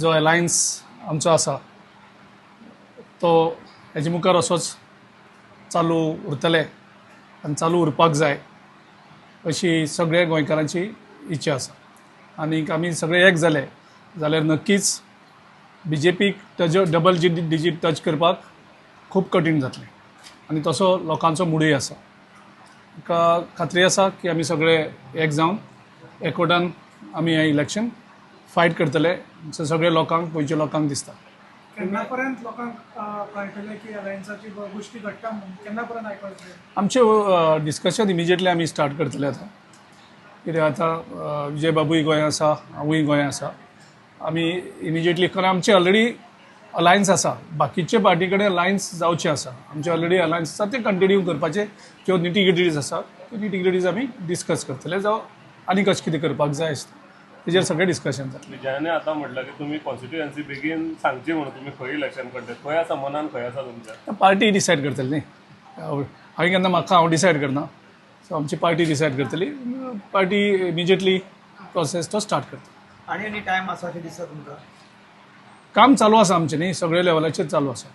जो अलायन्स आमचो आसा तो हेजे मुखार असोच चालू उरतले आनी चालू उरपाक जाय अशी सगळ्या गोंयकारांची इच्छा आसा. आनीक आमी सगळे एक जाले जाल्यार नक्कीच बीजेपीक टच डबल डिजीट टच करपाक खूब कठीण जातलें आनी तसो लोकांचो मुडूय आसा. म्हाका खात्री आसा की आमी सगळे एक जावन एकवटान आमी हें इलेक्शन फायट करतले अशें सगळे लोकांक, गोंयच्या लोकांक दिसता. केन्ना पर्यंत लोकांक कळटलें की अलायन्साची गोष्टी घडटा म्हणून, केन्ना पर्यंत आयकूंक येतलें? आमचें डिस्कशन इमिजिएटली आमी स्टार्ट करतले आतां. कित्याक आतां विजय बाबूय गोंया आसा, हांवूय गोंया आसा. आमी इमिजिएटली, कारण आमचे ऑलरेडी अलायन्स आसा, बाकीचे पार्टी कडेन अलायन्स जावचे आसा. आमचे ऑलरेडी अलायन्स आसा, ते कंटिन्यू करपाचे ज्यो निटिग्रिटीज आसा त्यो निटिग्रिटीज आमी डिस्कस करतले, जावं आनी कशें कितें करपाक जाय आसता तेजेर सगळें डिस्कशन जातलें. विजयाने आता म्हटलं की तुम्ही कॉन्स्टिट्युएन्सी बेगीन सांगची म्हणून, तुम्ही खंय इलेक्शन करता, खंय आसा मनान, खंय आसा तुमच्या? पार्टी डिसायड करतली न्ही, हांवें केन्ना म्हाका हांव डिसायड करना. सो आमची पार्टी डिसायड करतली, पार्टी इमिजिएटली प्रोसेस तो स्टार्ट करता. आनी आनी टायम आसा अशें दिसता तुमकां? काम चालू आसा आमचें न्ही, सगळे लेवलाचेर चालू आसा.